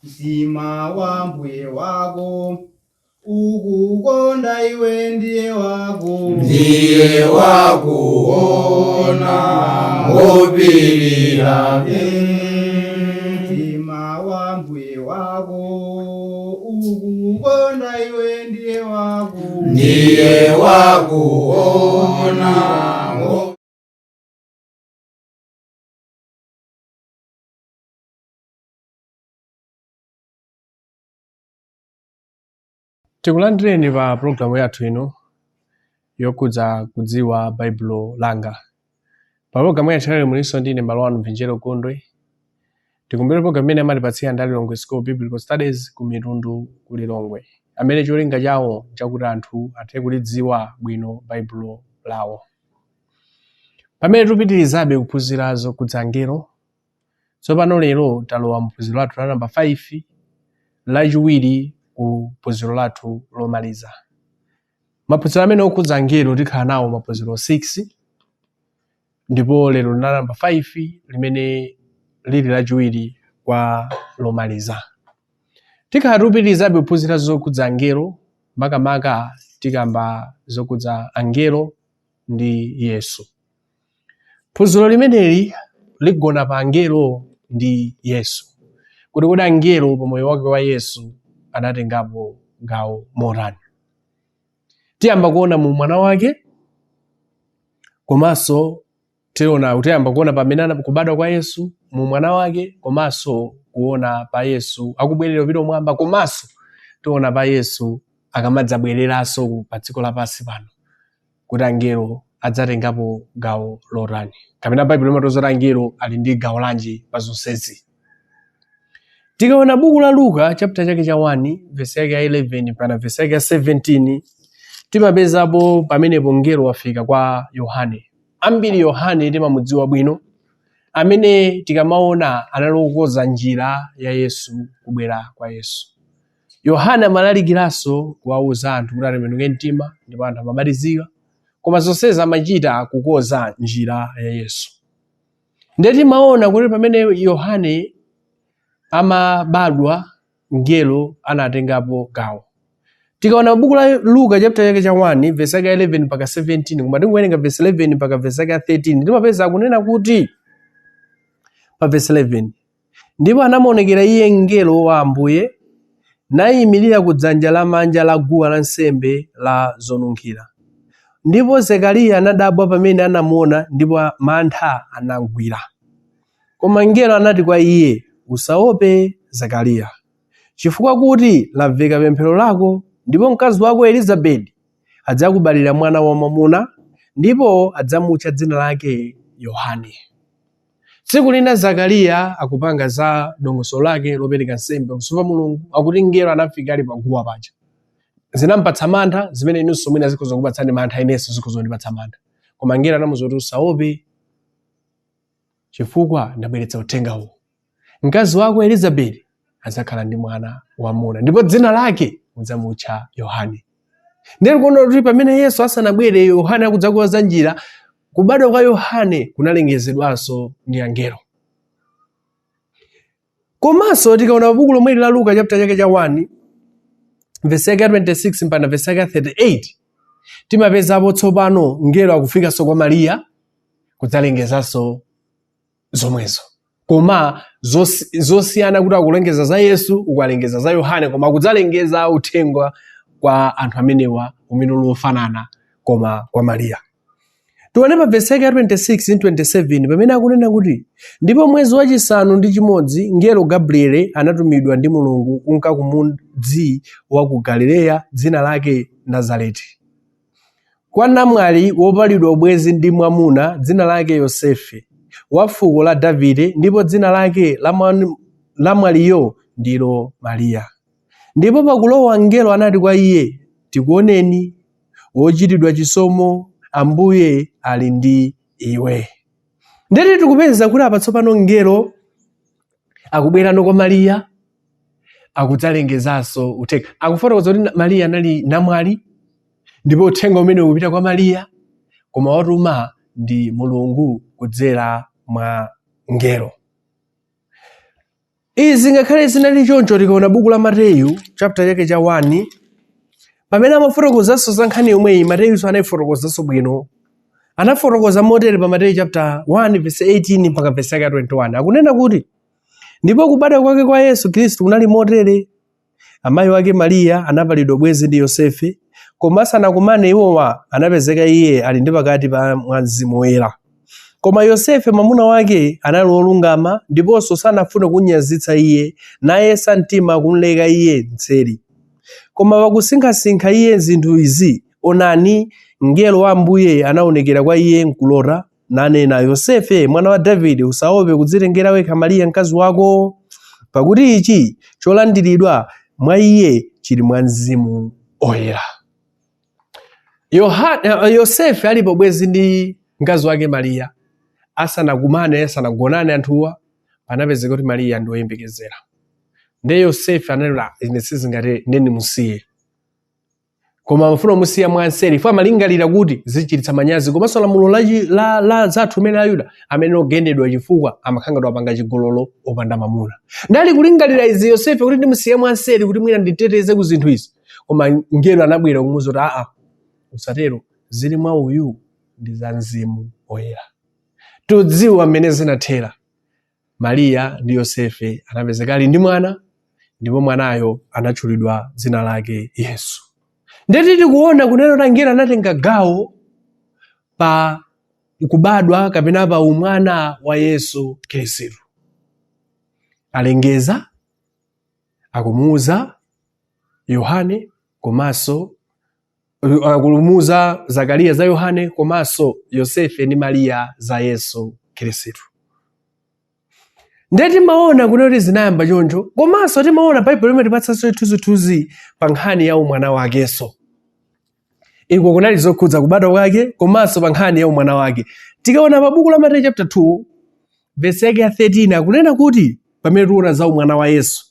Mtima wa mbuye wako ukukonda iwe ndiye wako Ndiye wakuona ngopirira. Mtima wa mbuye wako ukukonda iwe ndiye wako Ndiye wakuona. Tikulandireni pa pulogalamu yathu ino yokhudza kudziwa Baibulo langa. Pa pulogalamu yathu lero mulinso ndine m'bale wanu Mvinjero Gondwe. Tikumbukire pulogalamu imene amatipatsira ndi Lilongwe School of Biblical Studies ku Mitundu ku Lilongwe, amene cholinga chawo nchakuti anthu athe kulidziwa bwino Baibulo lawo. Pamene tikupitirizabe kuphunzira zokhudza angelo, tsopano lero talowa mphunziro lathu la namba 5, lachiwiri ku phunziro lathu lomaliza. Maphunziro amene okhudza angelo tikhala nawo maphunziro 6, ndipo lero la namba 5 limene lili lachiwiri kwa lomaliza. Tikhala tikupitirizabe kuphunzira zokhudza angelo, makamaka tikamba zokhudza angelo ndi Yesu. Phunziro limeneli ligona pa angelo ndi Yesu, kuti kodi angelo pa moyo wake wa Yesu anatengapo gawo motani. Tiyamba kuona mu mwana wake, komanso tiyamba kuona pamene kubadwa kwa Yesu mu mwana wake, komanso kuona pa Yesu akubwerera kupita kumwamba, komanso tiona pa Yesu akamadzabwereranso pa dziko lapansi pano, kuti angelo adzatengapo gawo lotani, kapena Baibulo limatiuza kuti angelo ali ndi gawo lanji pa zonsezi. Tikaona buku la Luka chapter chake cha 1 verse yake ya 11 mpaka verse yake ya 17, timapezapo pamenepo mngelo wafika kwa Yohane. Ambiri Yohane timamudziwa bwino, amene tikamaona anali wokonza njira ya Yesu, kubwera kwa Yesu. Yohane amalalikiranso kuwauza anthu kuti atembenuke mtima, ndipo anthu amabatizidwa, koma zonsezi amachita kukonza njira ya Yesu. Ndiye timaona kuti pamene Yohane amabadwa, mngelo anatengapo gawo. Tikaona buku la Luka chapter chake cha 1 verse yake ya 11 mpaka 17, koma tingowerenga verse 11 mpaka verse yake ya 13, timapeza akunena kuti pa verse 11, ndipo anamuonekera iye mngelo wa Ambuye, nayimirira ku dzanja lamanja la guwa lansembe la zonunkhira. Ndipo Zekariya anadabwa pamene anamuona, ndipo mantha anamgwira. Koma mngelo anati kwa iye, Usaope, Zekariya, chifukwa kuti lamveka pemphero lako, ndipo mkazi wako Elizabeti adzakubalira mwana wamwamuna, ndipo adzamutcha dzina lake Yohane. Tsiku lina Zakariya akupanga za dongosolo lake lopereka nsembe pamaso pa Mulungu, akuti mngelo anafika ali paguwa paja. Zinampatsa mantha, zimene inunso mwina zikhoza kukupatsani mantha, inenso zikhoza kundipatsa mantha. Koma mngelo anamuuza kuti usaope, chifukwa ndabweretsa uthenga uwu. Mkazi wako Elizabeti adzakhala ndi mwana wamwamuna, ndipo dzina lake mudzamutcha Yohane. Ndiye tikuona kuti pamene Yesu asanabwere, Yohane akudzakonza njira, kubadwa kwa Yohane kunalengezedwanso ndi angelo. Komanso tikaona buku lomweli la Luka chapter chake cha 1 verse yake ya 26 mpaka verse yake ya 38, timapezapo tsopano mngelo akufikanso kwa Mariya kudzalengezanso zomwezo, koma zosiyana kuti akulengeza za Yesu, uku alengeza za Yohane, koma akudzalengeza uthenga kwa anthu amenewa umene uli wofanana koma kwa Mariya. Tione pa vesi yake ya 26 ndi 27 pamene akunena kuti, ndipo mwezi wachisanu ndi chimodzi mngelo Gabriele anatumidwa ndi Mulungu kunka kumudzi wa ku Galileya dzina lake Nazareti, kwa namwali wopalidwa ubwenzi ndi mwamuna dzina lake Yosefe, wa fuko la Davide, ndipo dzina lake la namwaliyo ndilo Mariya. Ndipo pakulowa mngelo anati kwa iye, Tikuoneni, wochitidwa chisomo, Ambuye ali ndi iwe. Ndeti tikupeza kuti apa tsopano mngelo akubwerano kwa Mariya, akudzalengezanso uthenga. Akufotokoza kuti Mariya anali namwali, ndipo uthenga umene ukupita kwa Mariya, koma watuma ndi Mulungu kudzera mwa mngelo. Izi ngakhale zinali choncho, tikaona buku la Mateyu chapter chake cha 1, pamene amafotokozanso za nkhani yomweyi, Mateyunso anayifotokozanso bwino. Anafotokoza motere pa Mateyu chapter 1 verse 18 mpaka verse yake ya 21. Akunena kuti, ndipo kubadwa kwake kwa Yesu Khristu kunali motere: amayi wake Mariya anapalidwa bwenzi ndi Yosefe, koma asanakumane iwowa, anapezeka iye ali ndi pakati pa mwa Mzimu Woyera. Koma Yosefe mwamuna wake anali wolungama, ndiponso sanafune kunyazitsa iye, nayesa mtima kumleka iye mtseri. Koma pakusinkhasinkha iye zinthu izi, onani, mngelo wa Ambuye anaonekera kwa iye mkulota, nanena, Yosefe mwana wa Davide, usaope kudzitengera wekha Mariya mkazi wako, pakuti ichi cholandiridwa mwa iye chili mwa Mzimu Oyera. Yosefe ali pabwenzi ndi mkazi wake Mariya, asanakumane, asanagonane anthuwa, panapezeka kuti Mariya ndi woyembekezera. Ndiye Yosefe anati, ine sizingatere, ndiye ndimusiye. Koma amafuna kumusiya mwanseri, chifukwa amalingalira kuti zichititsa manyazi, komanso lamulo la zathu amene Ayuda amene ogendedwa, chifukwa amakhala ngati wapanga chigololo opanda mamuna. Ndali kulingalira izi Yosefe kuti ndimusiye mwanseri kuti mwina nditeteze ku zinthu izi. Koma mngelo anabwera kumuwuza kuti aa, usatero, zili mwa uyu ndi za Mzimu Woyera. Tudziwa mmene zinathera. Mariya ndi Yosefe anapezeka ali ndi mwana, ndipo mwanayo anatchulidwa dzina lake Yesu. Ndeti tikuona kunena kuti angelo anatenga gawo pa kubadwa kapena pa umwana wa Yesu Khristu. Alengeza, akumuuza Yohane, komanso akumuuza Zakariya za Yohane, komanso Yosefe ndi Mariya za Yesu Khristu. Ndiye timaona kunena kuti zinayamba choncho, komanso timaona Baibulo limatipatsanso chithunzithunzi pa nkhani ya umwana wakenso. Iko kunali zokhudza kubadwa kwake komanso pa nkhani ya umwana wake. Tikaona pa buku la Mateyu chapter 2 verse yake ya 13, akunena kuti pamene tiona za umwana wa Yesu,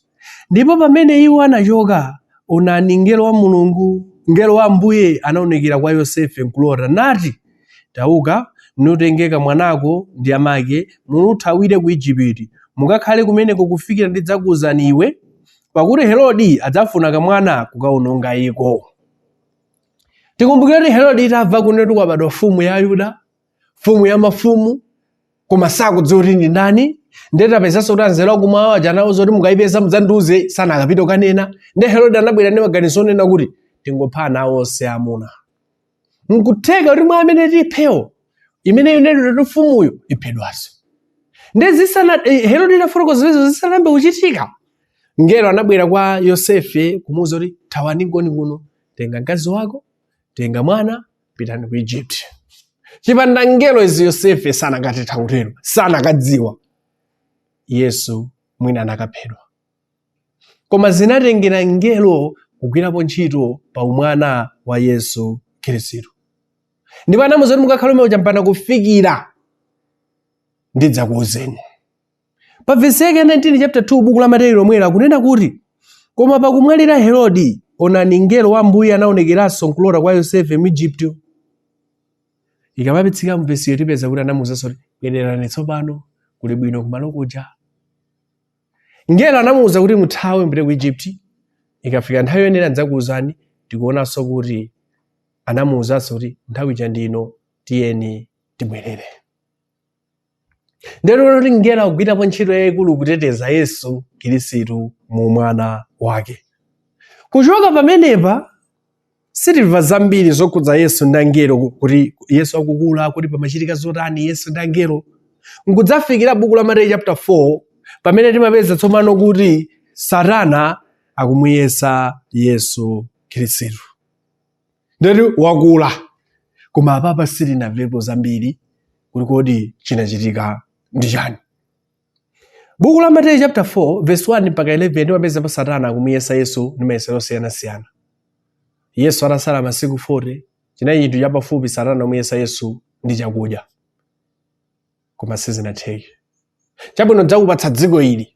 ndipo pamene iwo anachoka, onani, mngelo wa Mulungu, mngelo wa Ambuye anaonekera kwa Yosefe mkulota, nati, tauka, nutenge kamwanako ndi amake, muthawire ku Igupto, mukakhale kumeneko kufikira ndidzakuwuzani iwe, pakuti Herode adzafuna kamwana kukaononga iko. Tikumbukire kuti Herode itamva kunena kuti kwabadwa mfumu ya Yuda, mfumu ya mafumu, koma sakudziwa kuti ndi ndani. Ndiye tapezanso kuti anzeru akummawa aja anawuza kuti mukayipeza mudzandiuze, sanakapita kukanena. Ndiye Herode anabwera ndi maganizo onena kuti tingopha ana onse amuna, nkutheka kuti mwa amene tiphewo imene inenedwa kuti mfumuyo iphedwanso. Ndiye zisana Herode itafotokoza zimenezo zisanayambe kuchitika, mngelo anabwera kwa Yosefe kumuwuza kuti thawani ngoni kuno, tenga mkazi wako, tenga mwana, pitani ku Egypt. Chipanda mngelo izi Yosefe sanakatitha kutero, sanakadziwa Yesu mwina anakaphedwa. Koma zinatengera mngelo kugwirapo ntchito pa umwana wa Yesu Khristu. Ndipo anamuwuza kuti mukakhale umeja mpaka kufikira ndidzakuwuzeni. Pa vesi yake ya 19 chapter 2 buku la Mateyu lomwelo akunena kuti, koma pakumwalira Herode, onani, mngelo wa Ambuye anaonekeranso nkulota kwa Yosefe mu Igupto. Ikamapitsika mu vesiyo tipeza kuti anamuwuzanso kuti bwererani tsopano, kuli bwino kumalo kuja. Mngelo anamuwuza kuti muthawe mupite ku Egypt, ikafika nthawi yoyenera ndidzakuwuzani. Tikuonanso kuti anamuwuzanso kuti nthawi ija ndino, tiyeni tibwerere. Ndero kuti mngelo akugwirapo ntchito yayikulu kuteteza Yesu Khristu mu mwana wake. Kuchoka pamenepa sitimva zambiri zokhudza Yesu ndi angelo, kuti Yesu akukula, kuti pamachitika zotani Yesu ndi angelo, nkudzafikira buku la Mateyu chapter 4 pamene timapeza tsopano kuti Satana akumuyesa Yesu Khristu. Ndeti wakula, koma apapa sitinamvepo zambiri kuti kodi chinachitika ndi chani. Buku la Mateyu chapter 4 verse 1 mpaka 11 timapeza Satana akumuyesa Yesu ndi mayesero osiyanasiyana. Yesu atasala masiku 40, chinali chinthu chapafupi Satana kumuyesa Yesu ndi chakudya, koma sizinatheke. Chabwino, ndidzakupatsa dziko ili,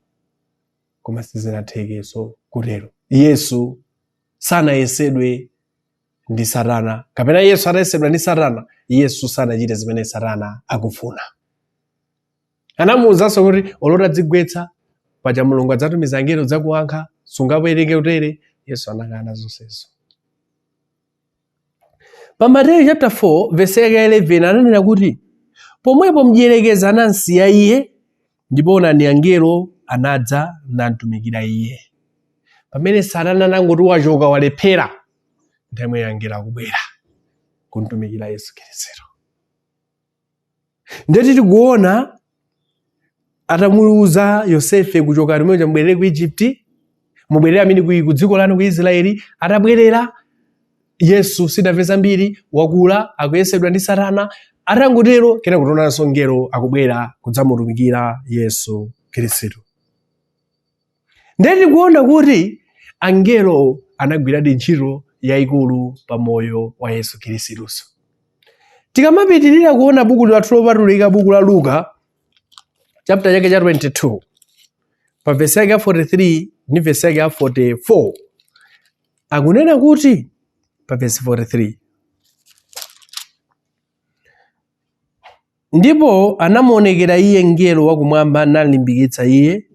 koma sizinathekenso kutero. Yesu sanayesedwe ndi Satana, kapena Yesu atayesedwa ndi Satana, Yesu sanachite zimene Satana akufuna. Anamuwuzanso kuti olo utadzigwetsa Paja Mulungu adzatumiza angelo dzakuwankha, sungapereke utere. Yesu anakana zonsezo. Pa Mateyu chapter 4 verse yake ya 11 ananena kuti pomwepo mdierekezi anamsiya iye, ndipo onani angelo anadza namtumikira iye. Pamene Satana anangoti wachoka, walephera, nthawi imweyo angelo akubwera kumtumikira Yesu Khristu. Ndeti tikuona atamuuza Yosefe kuchoka limwe, mubwerere ku Egypt, mubwerere amene ku dziko lanu ku Israeli. Atabwerera Yesu, sidamve zambiri, wakula, akuyesedwa ndi Satana. Atangotero, kena kutionanso ngelo akubwera kudzamutumikira Yesu Khristu. Ndiye tikuona kuti angelo anagwiradi ntchito yayikulu pa moyo wa Yesu Khristuso. Tikamapitirira kuona buku lathu lopatulika, buku la Luka chapter chake cha 22, pa vesi yake ya 43 ndi vesi yake ya 44, akunena kuti pa vesi 43, "Ndipo anamuonekera iye mngelo wakumwamba namlimbikitsa iye.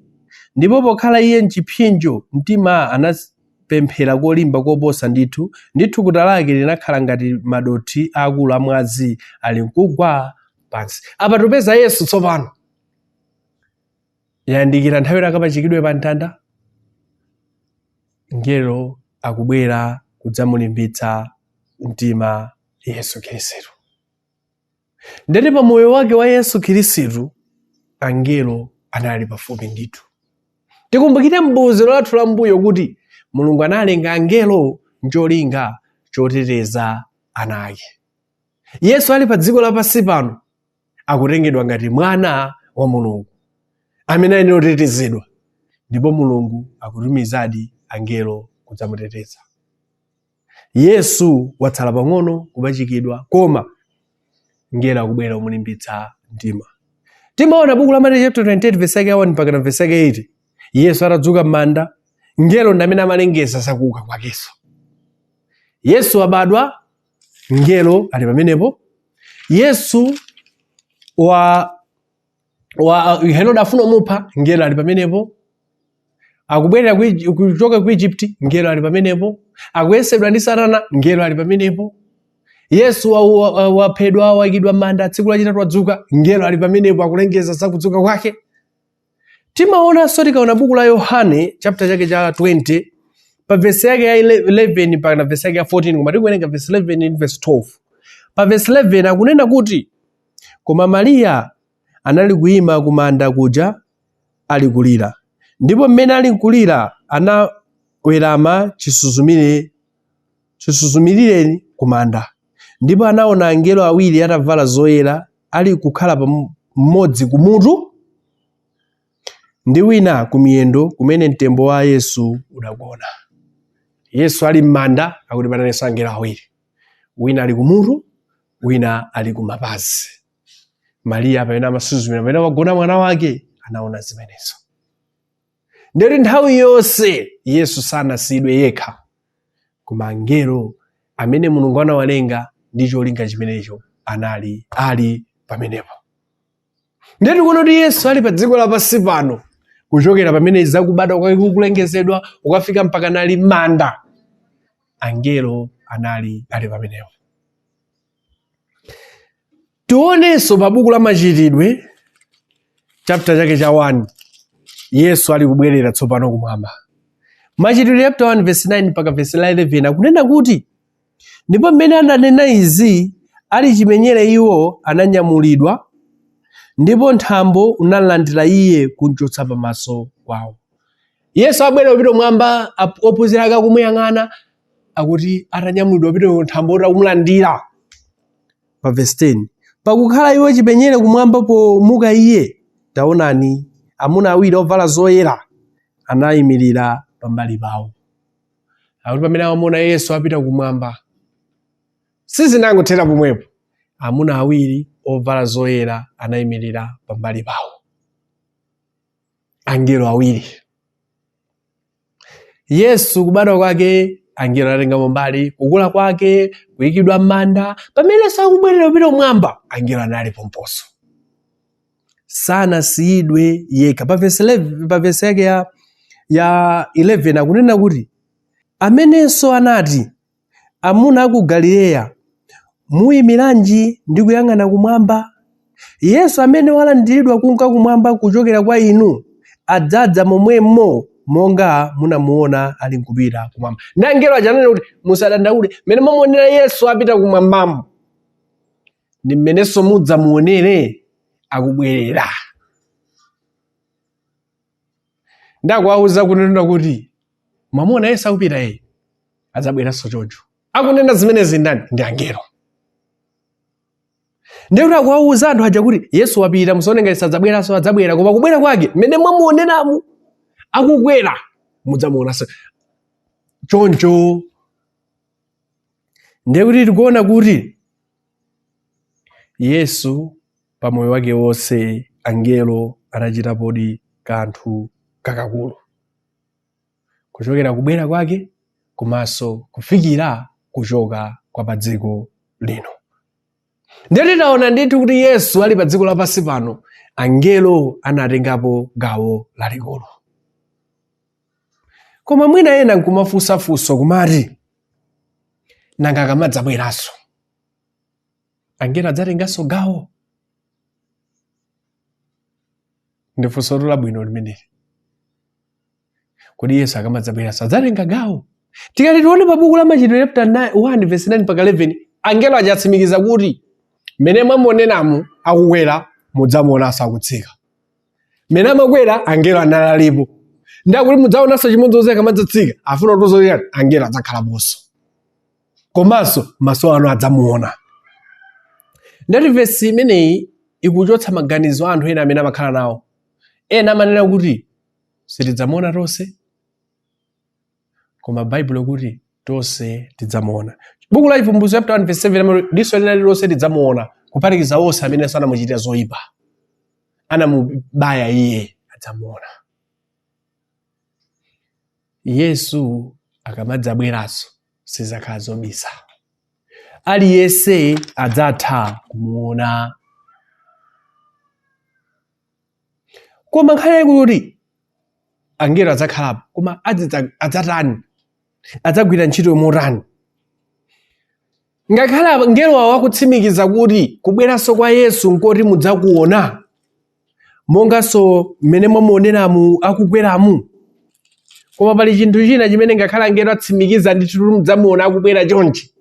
Ndipo pokhala iye mchipsinjo mtima anapemphera kolimba koposa ndithu, ndi thukuta lake linakhala ngati madothi aakulu amwazi ali nkugwa pansi." Apa tupeza Yesu tsopano yandikira nthawi akapachikidwe pa mtanda, mngelo akubwera kudzamulimbitsa mtima Yesu Khristu. Ndeti pa moyo wake wa Yesu Khristu angelo anali pafupi ndithu. Tikumbukire m'phunziro lathu la mbuyo kuti Mulungu analenga angelo ncholinga choteteza ana ake. Yesu ali pa dziko lapansi pano akutengedwa ngati mwana wa Mulungu amene ayenera kutetezedwa, ndipo Mulungu akutumizadi angelo kudzamuteteza. Yesu watsala pang'ono kupachikidwa, koma mngelo akubwera kumulimbitsa mtima. Timaona buku la Mateyu chapter 28 verse yake ya 1 mpaka na verse yake 8, Yesu atadzuka m'manda, mngelo ndi amene amalengeza zakuuka kwakenso. Yesu abadwa, mngelo ali pamenepo. Yesu wa Herode afuna kumupha, mngelo ali pamenepo. Akubwerera kuchoka ku Egypt, mngelo ali pamenepo. Akuyesedwa ndi Satana, mngelo ali pamenepo. Yesu waphedwa, waikidwa m'manda, tsiku lachitatu wadzuka, mngelo ali pamenepo akulengeza za kudzuka kwake. Timaonanso tikaona buku la Yohane chapter chake cha 20, pa vesi yake ya 11 mpaka na vesi yake ya 14, koma tikuwerenga vesi 11 ndi vesi 12. Pa vesi 11 akunena kuti, "Koma Mariya anali kuyima kumanda kuja ali kulira. Ndipo mmene ali nkulira anawerama chisuzumirireni kumanda, ndipo anaona angelo awiri atavala zoyera ali kukhala pa mmodzi kumutu ndi wina kumiyendo kumene mtembo wa Yesu udagona." Yesu ali m'manda, akuti panalinso angelo awiri, wina ali kumutu, wina ali kumapazi. Mariya pamene amasuzumira pamene wagona mwana wake anaona zimenezo. Ndeti nthawi yonse Yesu sanasiyidwe yekha, koma angelo amene Mulungu anawalenga ndi cholinga chimenecho anali ali pamenepo. Ndeti kuona kuti Yesu ali pa dziko lapansi pano, kuchokera pamene zakubadwa kwake kukulengezedwa ukafika mpaka nali m'manda, angelo anali ali pamenepo. Tionenso pa buku la Machitidwe chapter chake cha 1, Yesu ali kubwerera tsopano kumwamba. Machitidwe chapter 1 verse 9 mpaka verse 11 akunena kuti, "Ndipo mmene ananena izi ali chipenyere iwo, ananyamulidwa, ndipo mtambo unalandira iye kumchotsa pamaso kwawo." Yesu abwera kupita kumwamba, ophunzira ake akumuyang'ana, akuti atanyamulidwa kupita mtambo utamulandira. Pa verse 10, "Pakukhala iwo chipenyere kumwamba pomuka iye, taonani, amuna awiri ovala zoyera anayimirira pambali pawo." Akuti pamene amamuona Yesu apita kumwamba, sizinangothera pomwepo, amuna awiri ovala zoyera anayimirira pambali pawo, angelo awiri. Yesu kubadwa kwake angelo anatengamo mbali, kukula kwake, kuyikidwa m'manda, pamenenso akubwerera kupita kumwamba angelo anali pomponso. Sanasiyidwe yekha. Pa verse 11, pa verse yake ya 11 akunena kuti amenenso anati, amuna aku Galileya, muyimiranji ndi kuyang'ana kumwamba? Yesu amene walandiridwa kunka kumwamba kuchokera kwa inu adzadza momwemo monga munamuona ali nkupita kumwamba. Ndi angelo aja ananena kuti musadandaule, mmene mwamuonera Yesu apita kumwambamo ndi mmenenso mudzamuonere akubwerera. Ndakuwauza kunena kuti mwamuona Yesu akupita, iye adzabweranso choncho. Akunena zimenezi ndani? Ndi angelo. Ndiye kuti akuwauza anthu aja kuti Yesu wapita, musaone ngati sadzabweranso, adzabwera, koma kubwera kwake mmene mwamuoneramu akukwera mudzamuonanso choncho. Ndiye kuti tikuona kuti Yesu pa moyo wake wonse angelo anachitapodi kanthu kakakulu, kuchokera kubwera kwake komanso kufikira kuchoka kwa pa dziko lino. Ndiye titaona ndithu kuti Yesu ali pa dziko lapansi pano, angelo anatengapo gawo lalikulu. Koma mwina ena nkumafunsafunso kumati, nanga akamadzabweranso angelo adzatenganso gawo? Ndi funso labwino limeneli. Kodi Yesu akamadzabweranso adzatenga gawo? Tikati tione pa buku la Machitidwe chapter 1 verse 9 mpaka 11, angelo aja atsimikiza kuti mmene mwamuoneramo akukwera mudzamuonanso akutsika. Mmene amakwera angelo analipo, ndi akuti mudzaonanso chimodzimodzi akamadzatsika. Afuna kutiuza kuti angelo adzakhalaponso, komanso maso anu adzamuona. Ndati vesi imeneyi ikuchotsa maganizo a anthu ena amene amakhala nawo. Ena amanena kuti sitidzamuona tonse, koma Baibulo kuti tonse tidzamuona. Buku la Chivumbulutso chapter 1 verse 7 amati diso lina lililonse lidzamuona, kuphatikiza onse amene sanamuchitira zoyipa, anamubaya iye, adzamuona. Yesu akamadzabweranso sizakhala zobisa, aliyense adzatha kumuona. Koma nkhani yaikulu kuti angelo adzakhalapo, koma adzatani? Adzagwira ntchito motani? Ngakhale angelo awo akutsimikiza kuti kubweranso kwa Yesu nkoti mudzakuona, monganso mmene mwamuoneramu akukweramu. Koma pali chinthu china chimene ngakhale angelo atsimikiza ndithu kuti mudzamuona akubwera chonchi,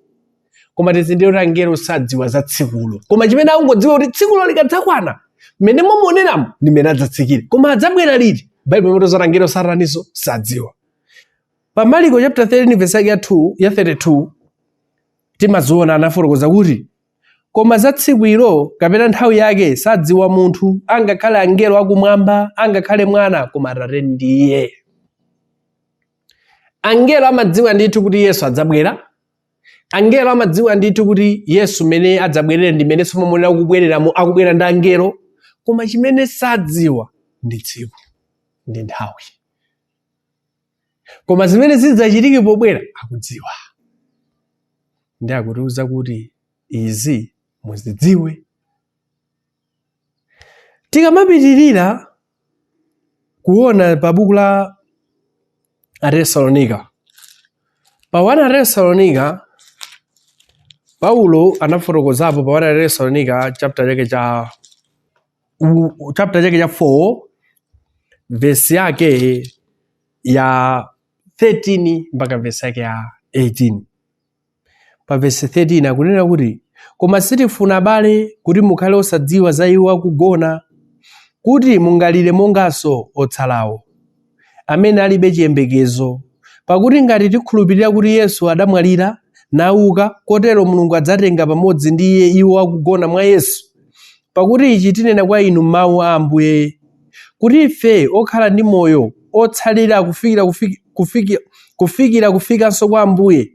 koma tizindikire kuti angelo sadziwa za tsikulo, koma chimene akungodziwa kuti tsikulo likadzakwana mmene mwamuoneramu ndi mmene adzatsikire. Koma adzabwera liti? Baibulo imatiuza kuti angelo sataninso sadziwa. Pa Mariko chapter 13 verse yake ya 2 ya 32 timaziona anafotokoza kuti koma za tsiku ilo kapena nthawi yake sadziwa munthu, angakhale angelo akumwamba, angakhale mwana, koma Atate ndiye. Angelo amadziwa ndithu kuti Yesu adzabwera. Angelo amadziwa ndithu kuti Yesu mmene adzabwerere ndi mmene mwamuonera akubwereramo, akubwera ndi angelo. Koma chimene sadziwa ndi tsiku ndi nthawi. Koma zimene zidzachitike pobwera akudziwa. Ndi akutiuza kuti izi muzidziwe. Tikamapitirira kuona pa buku la Atesalonika, pa 1 Atesalonika Paulo anafotokozapo pa 1 Atesalonika chapter chake cha chapter chake cha 4 verse yake ya 13 mpaka verse yake ya 18. Pa verse 13 akunena kuti koma sitifuna abale kuti mukhale osadziwa za iwo akugona, kuti mungalire monganso otsalawo, amene alibe chiyembekezo. Pakuti ngati tikhulupirira kuti Yesu adamwalira nauka, kotero Mulungu adzatenga pamodzi ndi iye iwo akugona mwa Yesu. Pakuti ichi tinena kwa inu m'mawu a Ambuye, kuti ife okhala ndi moyo otsalira kufikira kufikanso kwa Ambuye,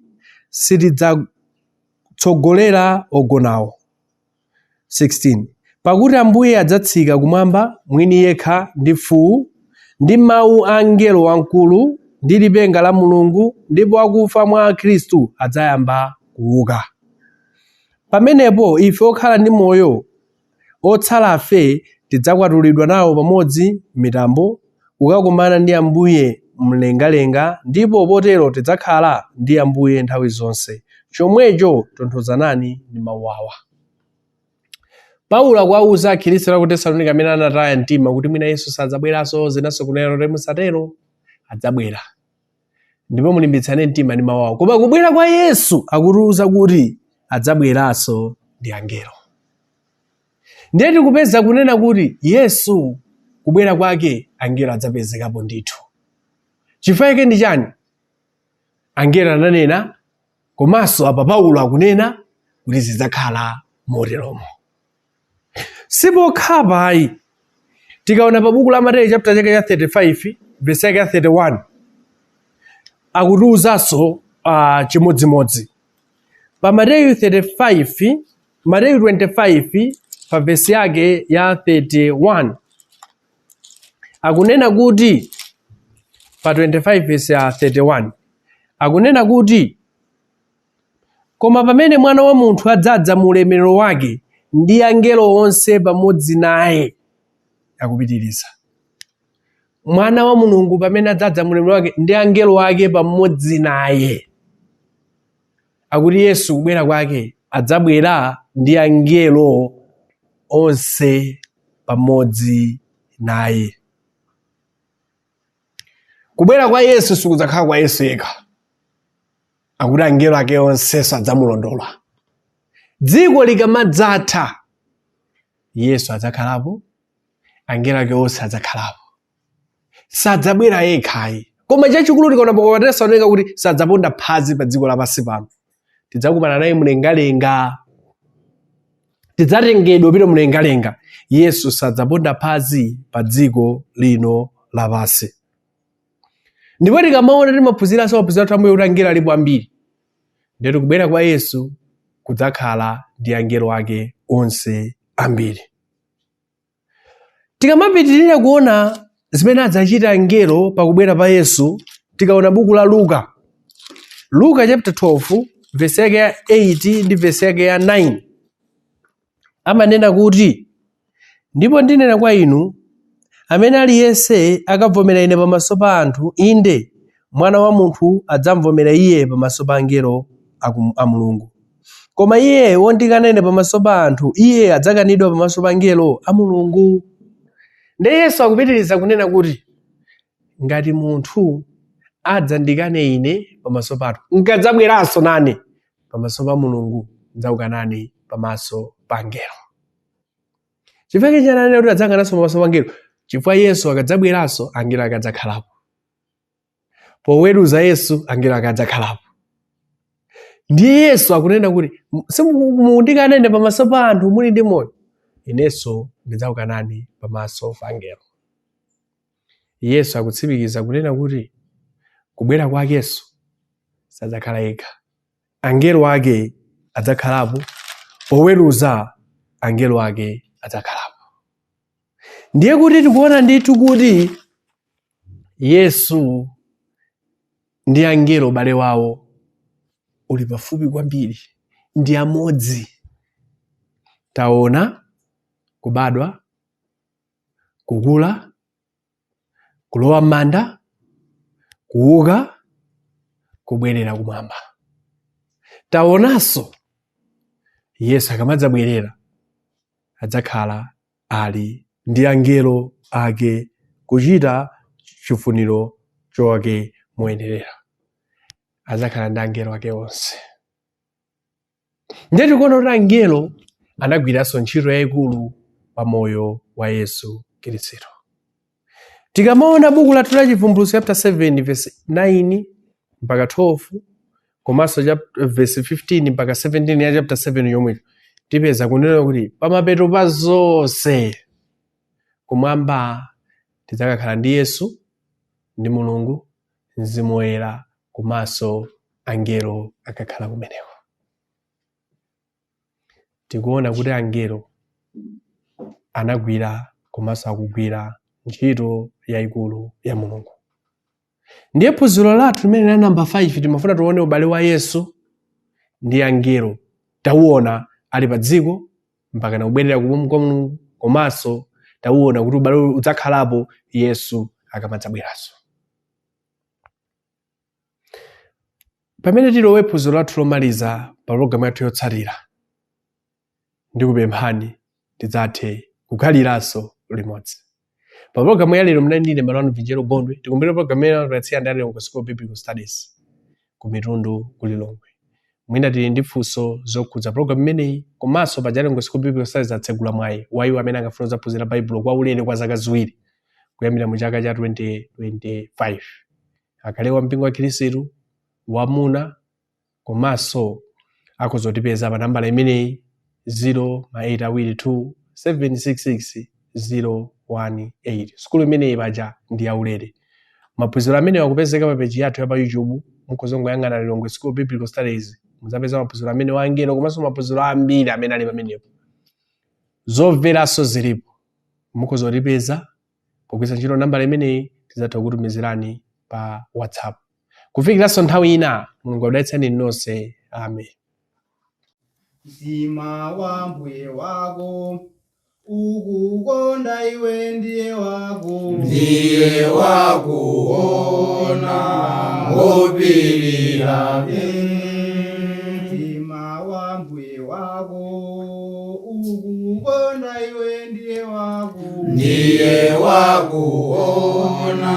sitidzatsogolera ogonawo. 16 Pakuti Ambuye adzatsika kumwamba mwini yekha ndi mfuwu, ndi mawu a mngelo wamkulu, ndi lipenga la Mulungu, ndipo akufa mwa Khristu adzayamba kuuka. Pamenepo ife okhala ndi moyo otsalafe tidzakwatulidwa nawo pamodzi m'mitambo, kukakumana ndi Ambuye mlengalenga, ndipo potero tidzakhala ndi Ambuye nthawi zonse. Chomwecho tonthozanani ndi mawu awa. Paulo akuwauza akhristu a ku Tesalonika amene anataya mtima kuti mwina Yesu sadzabweranso, zinanso kunena kuti musatero, adzabwera. Ndipo mulimbitsane mtima ndi mawu awo. Koma kubwera kwa Yesu akutiuza kuti adzabweranso ndi angelo. Ndiye tikupeza kunena kuti Yesu kubwera kwake angelo adzapezekapo ndithu. Chifukwa chake ndi chani? Angelo ananena, komanso apa Paulo akunena kuti zidzakhala moteromo. Sipokhapa ayi. Tikaona pa buku la Mateyu chapter chake cha 35 verse yake ya 31 akutiuzanso chimodzimodzi. Pa Mateyu 35, Mateyu 25 pa verse yake ya 31 akunena kuti pa 25 verse ya 31 akunena kuti koma pamene mwana wa munthu adzadza mu ulemerero wake ndi angelo onse pamodzi naye, akupitiriza mwana wa Mulungu pamene adzadza mu ulemerero wake ndi angelo ake pamodzi naye, akuti Yesu kubwera kwake adzabwera ndi angelo onse pamodzi naye. Kubwera kwa Yesu sikudzakhala kwa Yesu yekha, akuti angelo ake onsenso adzamulondola. Dziko likamadzatha, Yesu adzakhalapo, angelo ake onse adzakhalapo. Sadzabwera yekha ayi. Koma chachikulu tikaona pa Atesalonika kuti sadzaponda phazi pa dziko lapansi pano. Tidzakumana naye mlengalenga. Tidzatengedwa kupita mlengalenga. Yesu sadzaponda phazi pa dziko lino lapansi. Ndipo tikamaona timaphunziranso maphunziro athu ambuye kuti angelo alipo ambiri. Ndiye kubwera kwa Yesu kudzakhala ndi angelo ake onse ambiri. Tikamapitirira kuona zimene adzachita angelo pakubwera pa Yesu, tikaona buku la Luka, Luka chapter 12 verse yake ya 8 ndi verse yake ya 9 amanena kuti ndipo ndinena kwa inu, amene aliyense akavomera ine pamaso pa anthu, inde mwana wa munthu adzamvomera iye pamaso pa angelo a Mulungu. Koma iye wondikana ine pamaso pa anthu, iye adzakanidwa pamaso pa angelo a Mulungu. Ndiye Yesu akupitiriza kunena kuti ngati munthu adzandikane ine pamaso pa anthu, nkadzabweranso nane pamaso pa Mulungu, ndidzakukanani pamaso pa angelo. Chifukwa chake ananena kuti adzakananso pamaso pa angelo, chifukwa Yesu akadzabweranso angelo akadzakhalapo. Poweruza Yesu angelo akadzakhalapo. Ndiye Yesu akunena kuti simukundikana ine pamaso pa anthu muli ndi moyo, inenso ndidzakukanani pamaso pa angelo. Yesu akutsimikiza kunena kuti kubwera kwakenso sadzakhala yekha, angelo ake adzakhalapo, poweruza angelo ake adzakhalapo. Ndiye kuti tikuona ndithu kuti Yesu ndi angelo ubale wawo uli pafupi kwambiri, ndi amodzi. Taona kubadwa, kukula, kulowa m'manda, kuuka, kubwerera kumwamba. Taonanso Yesu akamadzabwerera adzakhala ali ndi angelo ake kuchita chifuniro chake moyenerera. Adzakhala ndi angelo ake onse. Ndiye tikuona kuti angelo anagwiranso ntchito yayikulu pa moyo wa Yesu Khristu. Tikamaona buku lathu la Chivumbulutso chapter 7 verse 9 mpaka 12 komanso verse 15 mpaka 17 ya chapter 7 yomwecho, tipeza kunena kuti pamapeto pa zonse kumwamba tidzakakhala ndi Yesu ndi Mulungu Mzimu Woyera komanso angelo akakhala kumeneko. Tikuona kuti angelo anagwira komanso akugwira ntchito yayikulu ya Mulungu. Ndiye phunziro lathu limene la namba 5 timafuna tione ubale wa Yesu ndi angelo. Tauona ali pa dziko mpaka nakubwerera kwa Mulungu, komanso Tauona kuti ubale udzakhalapo Yesu akamadzabweranso. Pamene tilowe phunziro lathu lomaliza pa pologalamu yathu yotsatira, ndikupemphani tidzathe kukhaliranso limodzi. Pa pologalamu ya lero munali ndine m'bale wanu Vinjero Gondwe. Tikumbukire pologalamu imene tipatsira ndi Lilongwe School of Biblical Studies ku Mitundu ku Lilongwe. Mwina tili ndi funso zokhudza pologalamu imeneyi, komanso paja Lilongwe School of Biblical Studies atsegula mwayi wa iwo amene angafuna kudzaphunzira Baibulo kwa ulere kwa zaka 2 kuyambira mu chaka cha 2025. Akhale wa mpingo wa Khristu, wamuna, komanso akhoza kutipeza pa nambala imeneyi 082 766 018. Sukulu imeneyi paja ndi yaulere. Maphunziro amenewa akupezeka pa peji yathu ya pa YouTube. Mukhoza kungoyang'ana Lilongwe School of Biblical Studies, mudzapeza maphunziro amene wa angelo komanso maphunziro ambiri amene ali pamenepo. Zomveranso zilipo. Mukhoza kutipeza pogwiritsa ntchito nambala imeneyi, tidzatha kukutumizirani pa WhatsApp. Kufikiranso nthawi ina, Mulungu akudalitseni nonse. Amen. Mtima wa mbuye wako ukukonda iwe ndiye wako. Ndiye wakuona ngopirira. Mtima wa mbuye wako ukukonda iwe ndiye wako. Ndiye wakuona.